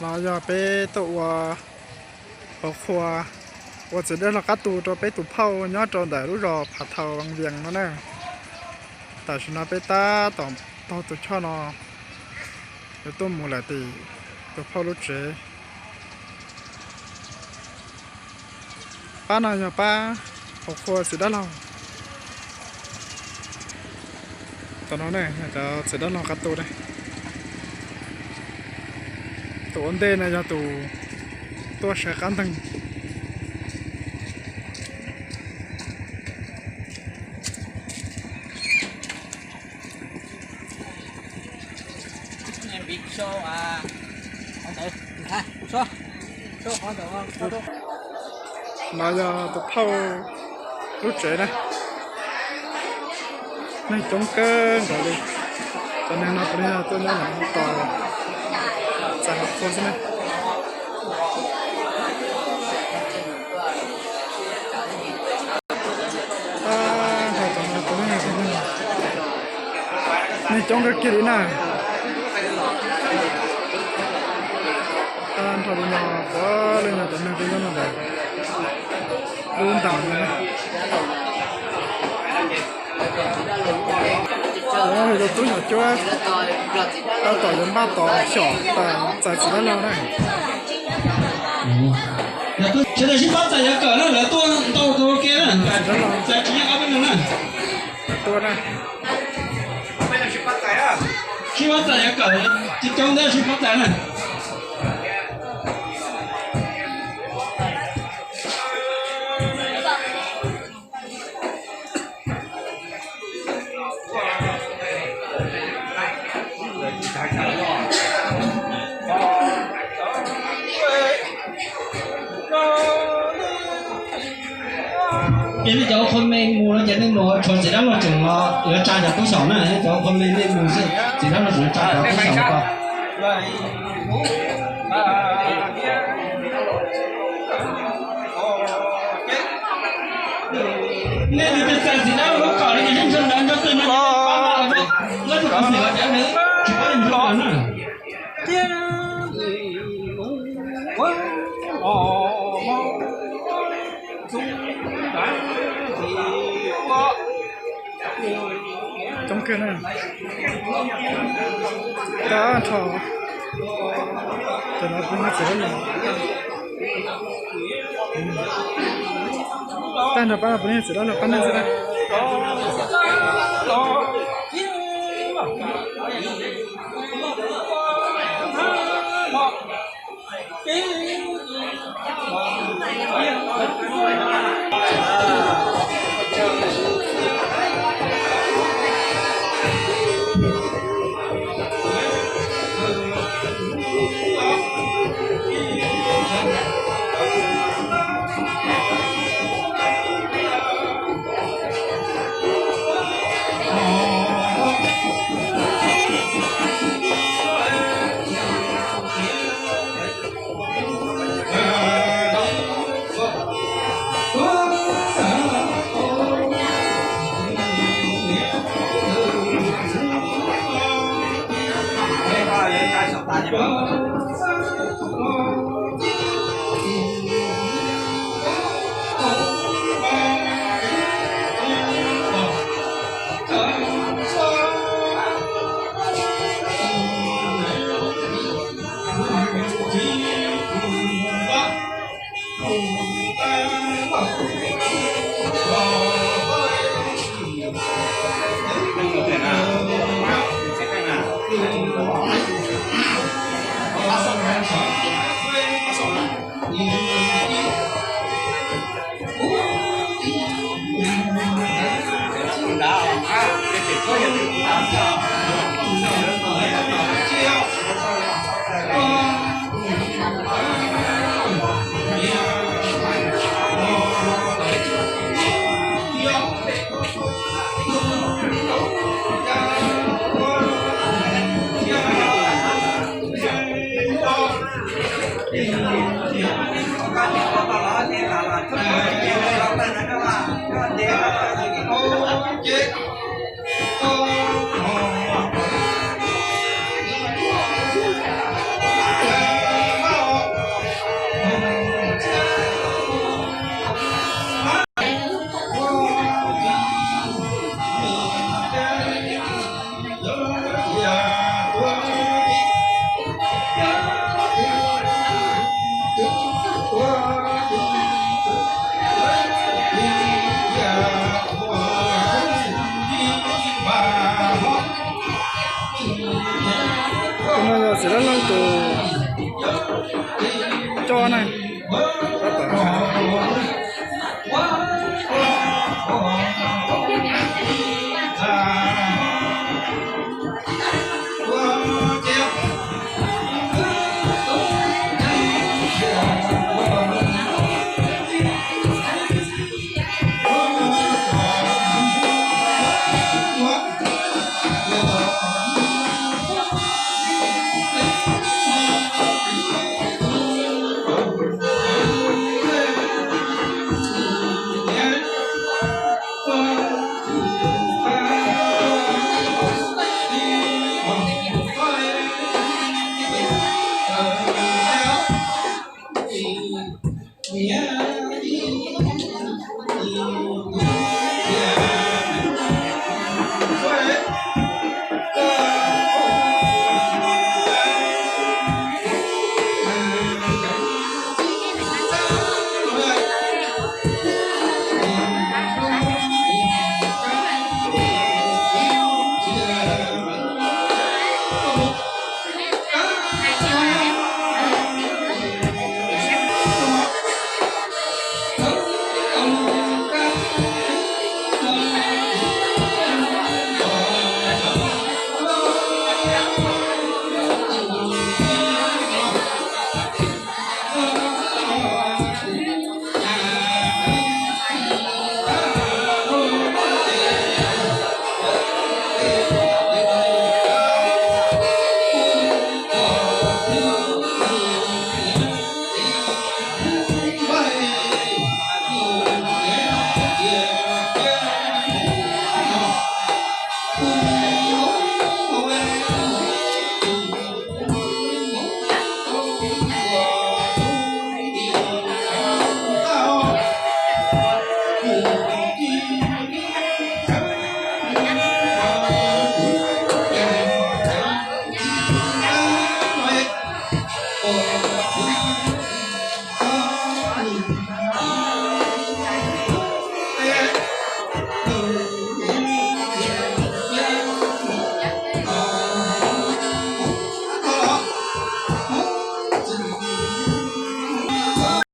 No yog peb tuaj ua hauv qhua ua txiv dab laug qab tu rau peb tus phauj nyob rau ntawm lub zos Phav Thau Vaj Vias no na. Tam sim no peb tab tom taug tus choj no yuav tuaj mus lawm tim tus phauj lub tsev. Pab no yog pab hauv qhua txiv dab laug. Tam no ne yog cov txiv dab laug qab tu ne. Tus ua ntej no yog tus tuaj saib qab nteeg. No yog tus phauj lub tsev na. Neeg coob kawg nkaus li. Cov neeg no puav leej yog tuaj nyob ntawm no tos txais hauv qhua xwb na. Neeg coob kawg kiag li na. Tag nrho li no puav leej yog cov neeg tuaj nyob ntawm lub ntees no na. Yog tus tub nyuam cuab tab tom yuav npaj tos xyom txais txiv dab laug na. Sawv daws sib pab txais yav kawm na, lawv tuaj ntau kawg kiag na. Txais tsis nyob ob peb leeg na. Tuaj na. Sib pab txais yav kawm, coob coob thiab sib pab txais na. Ces nej cov ua qhua me mus no ces nej mus tshuav txiv dab laug tseem los yuav tsa cov tub xyaum na, nej cov ua qhua me nej mus xwb, txiv dab laug tseem tsa cov tub xyaum ko. Nej tus txiv dab laug kom li ces sib ntshaw ntawd nrog twg no, muab tus txiv los cov nws tsis paub ntsuav na. Coob kawg na. Tag nrho, cov no kuj nyob txiv dab laug. Tag nrho pab no puav leej yog txiv dab laug pab neeg xwb na. Tus no yog Txiv Laj Leej tus coj na.